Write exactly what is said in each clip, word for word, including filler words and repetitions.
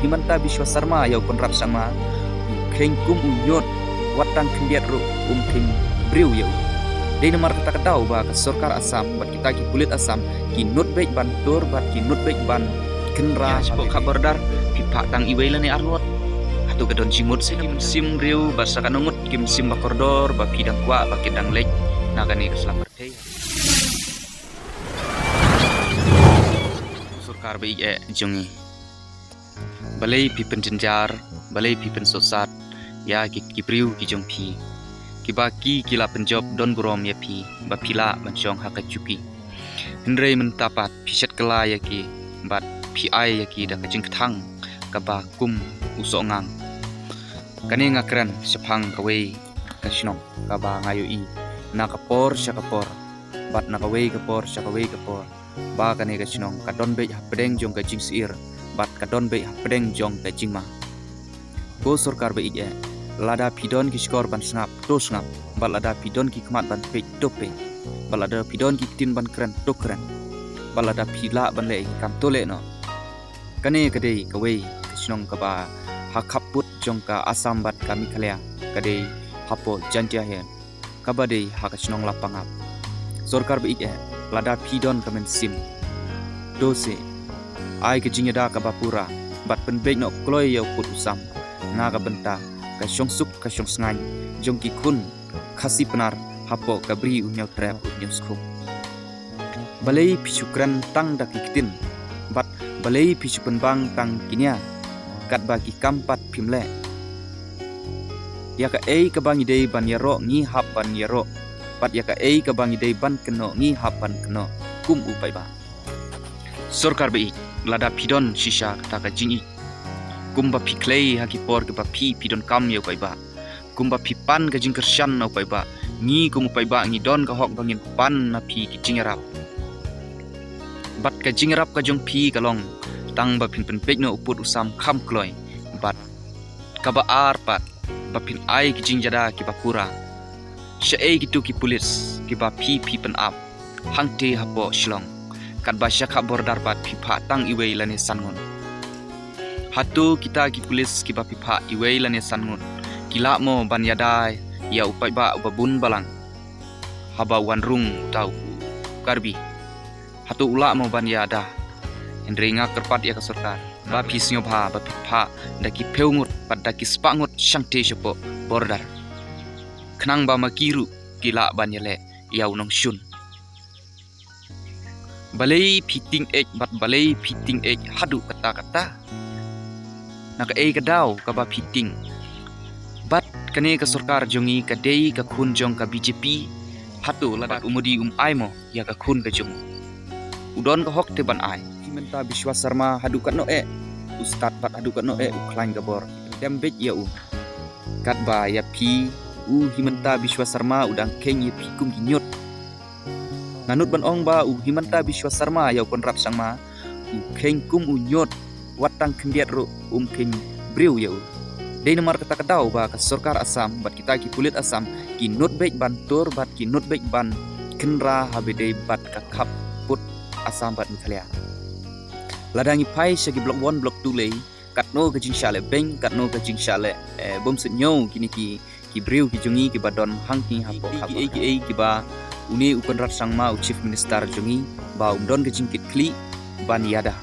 Himanta Biswa Sarma ïa u Conrad Sangma, u kheiñ kum u ñiut, wat tang khyndiat ruh um kheiñ briew ïa u. Dei namar kata ka daw ba ka sorkar Assam bad kita ki pulit Assam ki nud beit ban tur bad ki nud beit ban kynra. Ïa, shapoh ka border phi phah tang iwei lane arngut. Hato ka don jingmut? Sa ki mynsiem briew bad sa katno ngut ki mynsiem ba kordor ba phi dang kwah ba ki dang leit na kane ka sla pyrthei. Sorkar ba ïeit eh jong ngi, balei phi pynjynjar, balei phi pynsohsat ïa ki, ki briew ki jong phi, kiba ki, ki la pynjop don burom ïa phi ba phi lah ban shong ha ka juki. Hynrei mynta pat phi shet kylla ïa ki bad phi ai ïa ki da ka jingkthang kaba kum u sohngang. Kane nga kren shaphang kawei ka shnong kaba nga ïohi na ka por sha ka por bad na kawei ka por sha kawei ka por, ba kane ka shnong ka don beit hapdeng jong ka jingsyier bad ka don beit hapdeng jong ka jingma. Ko sorkar ba ïeit eh, lada phi don ki shkor ban sngap, to sngap, bad lada phi don ki khmat ban peit, to peit, bad lada phi don ki ktien ban kren, to kren, bad lada phi lah ban leh ki kam, to leh noh. Kane ka dei kawei ka shnong kaba ha khappud jong ka Assam bad ka Meghalaya, ka dei hapoh Jaintia Hills, kaba dei ha ka shnong Lapangap. Sorkar ba ïeit eh, lada phi don ka mynsiem, to se ai ka jingïada kaba pura bad pynbeit noh kloi ïa u pud u sam na ka bynta ka shongsuk ka shongsngain jong ki khun Khasi Pnar hapoh ka Bri U Hynñiewtrep U Hynñiewskhum. Balei phi shu kren tang da ki ktien bad balei phi shu pynbang tang ki nia, katba ki kam pat phim leh? Ïa kaei kaba ngi dei ban ïaroh ngi hap ban ïaroh, bad ïa kaei kaba ngi dei ban kynnoh ngi hap ban kynnoh kum u paidbah. Sorkar ba ïeit, lada phi don shisha kata ka jingïeit, kumba phi khlei ha ki por kiba phi, phi donkam ïa u paidbah, kumba phi pan ka jingkyrshan na u paidbah, ngi kum u paidbah ngi don ka hok ba ngin pan na phi ki jingïarap. Bad ka jingïarap ka jong phi ka long tang ba phin pynpeit noh u pud u sam kham kloi, bad kaba ar pat, ba phin ai ki jingïada kiba pura. Shaei kito ki pulit kiba phi, phi pynap hangtei hapoh Shillong, katba sha ka border pat phi phah tang iwei lane san ngut? Hato kita ki pulit kiba phi phah iwei lane san ngut ki lah mo ban ïada ïa u paidbah uba bun balang haba wan rung uta u Karbi? Hato u lah mo ban ïada? Hynrei nga kyrpad ïa ka sorkar ba phi sngewbha ba phi phah da ki phew ngut bad da ki spah ngut shangtei shapoh border, khnang ba ma ki ruh ki lah ban ïaleh ïa u nongshun. Balei phi tieng eh bad balei phi tieng eh haduh katta katta? Na kaei ka daw kaba phi tieng? Bad kane ka sorkar jong ngi ka dei ka khun jong ka B J P. Hato lada u Modi um ai mo ïa ka khun ka jong u? U don ka hok te ban ai. Himanta Biswa Sarma haduh katno eh u stad bad haduh katno eh u khlaiñ ka bor, dem beit ïa u. Katba ïa phi, u Himanta Biswa Sarma u dang kheiñ ïa phi kum ki ñiut. Nga nud ban ong ba u Himanta Biswa Sarma ïa u Conrad Sangma u kheiñ kum u ñiut, wat tang khyndiat ruh um kheiñ briew ïa u. Dei namar kata ka daw ba ka sorkar Assam bad kita ki pulit Assam ki nud beit ban tur bad ki nud beit ban kynra haba dei bad ka khappud Assam bad Meghalaya. Lada ngi phai sha ki block one, block two lei, katno ka jingshah leh beng, katno ka jingshah leh, eh, bym suidñiew kine ki, ki briew ki jong ngi kiba don hangtei hapoh, kiei kiei kiba une u Conrad Sangma u Chief Minister jong ngi ba um don ka jingkitkhlieh ban ïada.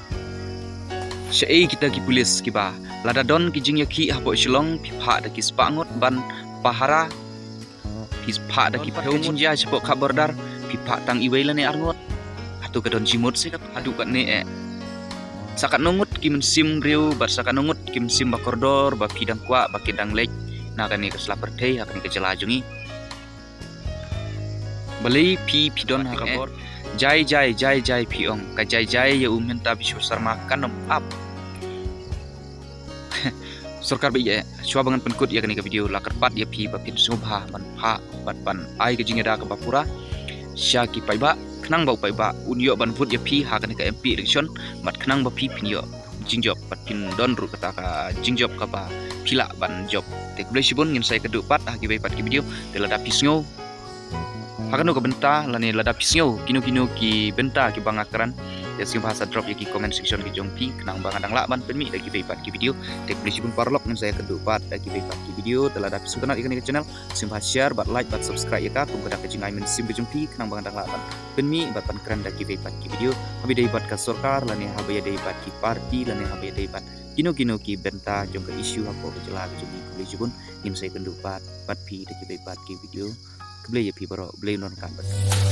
Shaei kita ki pulit kiba lada don ki jingïakhih hapoh Shillong phi phah da ki spah ngut ban pahara, phi phah da ki phew ngut, jia shapoh ka border phi phah tang iwei lane arngut? Hato ka don jingmut shisha haduh katne eh? Sa katno ngut ki mynsiem briew bad sa katno ngut ki mynsiem ba kordor ba phi dang kwah ba ki dang leit na kane ka sla pyrthei, ha kane ka jylla jong ngi? Balei phi, phi don ha ka bor jai jai jai jai phi ong? Ka jai jai ïa u Himanta Biswa Sarma kan ym ap. Sorkar ba ïeit, shuwa ba ngan pynkut ïa kane ka video, la kyrpad ïa phi ba phin sngewbha ban phah bad ban ai ka jingïada kaba pura sha ki paidbah, khnang ba u paidbah un ïoh ban vote ïa phi ha kane ka M P election, bad khnang ba phi phin ïoh jingjop bad phin don ruh kata ka jingjop kaba phi lah ban jop. Te khublei shibun, ngin sa ïakynduh pat ha kiwei pat ki video. Te lada phi sngew ha kano ka bynta lane lada phi sngew kino kino ki bynta kiba nga kren Te sngewbha sa drop ïa ki comment section ki jong phi khnang ba ngan dang lah ban pynmih da kiwei pat ki video. Te khublei shibun paralok, ngin sa ïakynduh pat da kiwei pat ki video. Te lada phi sngewtynnat ïa kane ka channel, sngewbha share bad like bad subscribe ïa ka kum ka dak ka jingai mynsiem ka jong phi khnang ba ngan dang lah ban pynmih bad ban kren da kiwei pat ki video. Haba ïadei bad ka sorkar lane haba ïadei bad ki party lane haba ïadei bad kino kino ki bynta jong ka issue hapoh ka jylla ka jong ngi, khublei shibun, ngin sa ïakynduh pat bad phi da kiwei pat ki video. Khublei ïa phi baroh, Blei un don ryngkat bad